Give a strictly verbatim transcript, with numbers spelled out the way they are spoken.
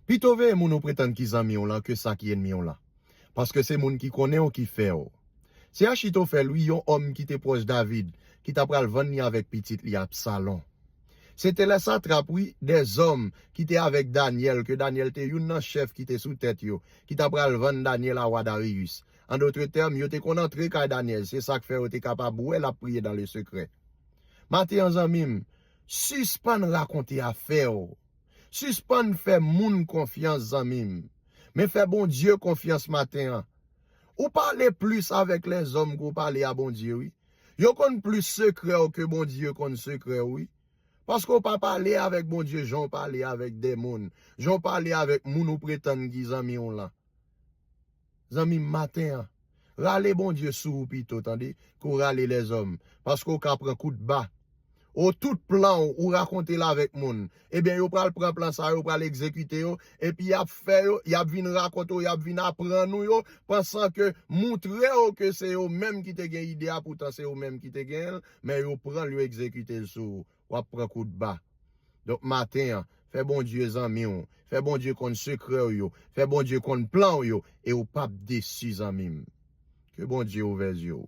Pito veye moun ou pretann ki zanmi w lan ke sa ki ènmi w lan. Paske se moun ki konnen w ki fè w. Se Achitofèl, wi, yon òm ki te pwòch David, ki ta pral vann li avèk pitit li Absalon. Se te lè satrap, wi, dèzòm ki te avèk Danyèl, ke Danyèl te youn nan chèf ki te sou tèt yo, ki ta pral vann Danyèl a wa Dariyis. An dotre tèm, yo te konn antre kay Danyèl, se sa k fè yo te kapab wè l ap priye dan le sekrè. Maten an, zanmi m, sispann rakonte afè w. Sispann fè moun konfyans, zanmi m. Men fè Bondye konfyans maten an. Ou pale plis avèk lèzòm ke w pale a Bondye, wi. Yo konn plis sekrè w ke Bondye konn sekrè w, wi. Paske w pa pale avèk Bondye jan w pale avèk de moun, jan w pale avèk moun ou pretann ki zanmi w lan. Zanmi m, maten an, rale Bondye sou ou pito, tande, ke w rale lèzòm, paske w ka pran kout ba. O tout plan w, ou rakonte l avèk moun. Ebyen, yo pral pran plan sa yo, yo pral egzekite yo, epi y ap fè yo, y ap vin rakonte w, y ap vin aprann ou yo, pansan ke, moutre yo ke se yo menm ki te gen ide a, poutan se yo menm ki te genyen l, men yo pran l, yo egzekite l sou ou. W ap pran kout ba. Donk, maten an, fè Bondye zanmi w, fè Bondye konn sekrè w yo, fè Bondye konn plan w yo, e w p ap desi, zanmi m. Ke Bondye ouvè zye w.